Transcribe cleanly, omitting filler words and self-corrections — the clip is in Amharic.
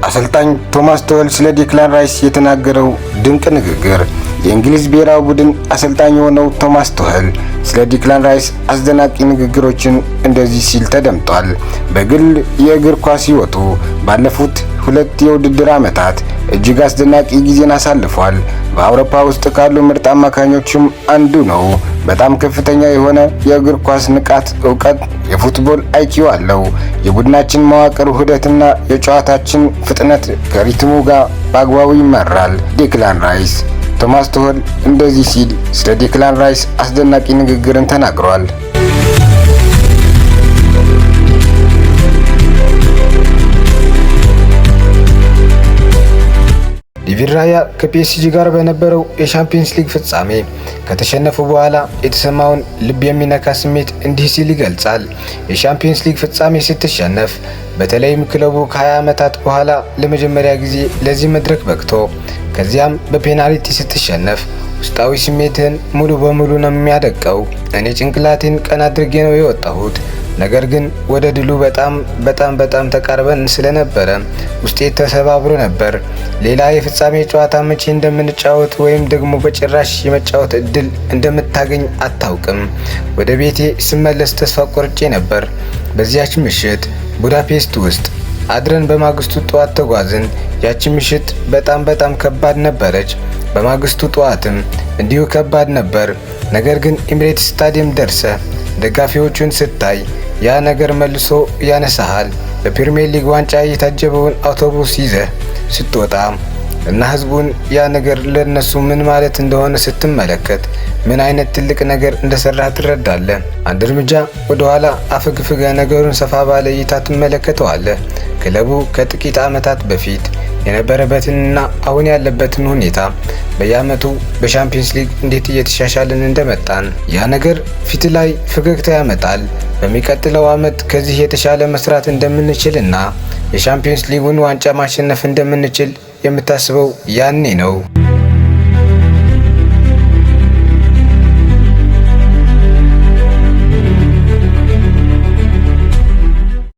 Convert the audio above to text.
አሰልጣኝ ቶማስ ቱኸል ስለ ዴክላን ራይስ የተናገረው ድንቅ ንግግር። የእንግሊዝ ብሔራዊ ቡድን አሰልጣኝ የሆነው ቶማስ ቱኸል ስለ ዴክላን ራይስ አስደናቂ ንግግሮችን እንደዚህ ሲል ተደምጧል። በግል የእግር ኳስ ሕይወቱ ባለፉት 2 የውድድር ዓመታት እጅግ አስደናቂ ጊዜን አሳልፏል። በአውሮፓ ውስጥ ካሉ ምርጥ አማካኞችም አንዱ ነው። በጣም ከፍተኛ የሆነ የእግር ኳስ ንቃት፣ እውቀት፣ የ football IQ አለው። የቡድናችን መዋቅር ውህደትና የጨዋታችን ፍጥነት ከ rhythm ኡ ጋር በአግባቡ ይመራል። ዴክላን ራይስ። ቶማስ ቱኸል እንደዚህ ሲል ስለ ዴክላን ራይስ አስደናቂ ንግግርን ተናግሯል። ዴቪድ ራያ ከፒኤስጂ ጋር በነበረው የሻምፒየንስ ሊግ ፍጻሜ ከተሸነፉ በኋላ የተሰማውን ልብ የሚነካ ስሜት እንዲህ ሲል ይገልጻል። የሻምፒየንስ ሊግ ፍጻሜ ስትሸነፍ፣ በተለይም ክለቡ ከ20 ዓመታት በኋላ ለመጀመሪያ ጊዜ ለዚህ መድረክ በቅቶ ከዚያም በፔናልቲ ስትሸነፍ፣ ውስጣዊ ስሜትህን ሙሉ በሙሉ ነው የሚያደቀው። እኔ ጭንቅላቴን ቀና አድርጌ ነው የወጣሁት። ነገር ግን ወደ ድሉ በጣም በጣም በጣም ተቃርበን ስለነበረ ውስጤ ተሰባብሮ ነበር። ሌላ የፍጻሜ ጨዋታ መቼ እንደምንጫወት ወይም ደግሞ በጭራሽ የመጫወት እድል እንደምታገኝ አታውቅም። ወደ ቤቴ ስመለስ ተስፋ ቆርጬ ነበር። በዚያች ምሽት ቡዳፔስት ውስጥ አድረን በማግስቱ ጠዋት ተጓዝን። ያቺ ምሽት በጣም በጣም ከባድ ነበረች። በማግስቱ ጠዋትም እንዲሁ ከባድ ነበር። ነገር ግን ኤሚሬትስ ስታዲየም ደርሰህ ደጋፊዎቹን ስታይ ያ ነገር መልሶ ያነሳሃል። በፕሪሚየር ሊግ ዋንጫ የታጀበውን አውቶቡስ ይዘህ ስትወጣ እና ህዝቡን ያ ነገር ለነሱ ምን ማለት እንደሆነ ስትመለከት ምን አይነት ትልቅ ነገር እንደሰራህ ትረዳለህ። አንድ እርምጃ ወደ ኋላ አፈግፍገህ ነገሩን ሰፋ ባለ እይታ ትመለከተዋለህ። ክለቡ ከጥቂት ዓመታት በፊት የነበረበትንና አሁን ያለበትን ሁኔታ፣ በየዓመቱ በሻምፒየንስ ሊግ እንዴት እየተሻሻልን እንደመጣን፣ ያ ነገር ፊት ላይ ፈገግታ ያመጣል። በሚቀጥለው ዓመት ከዚህ የተሻለ መስራት እንደምንችልና የሻምፒየንስ ሊጉን ዋንጫ ማሸነፍ እንደምንችል የምታስበው ያኔ ነው።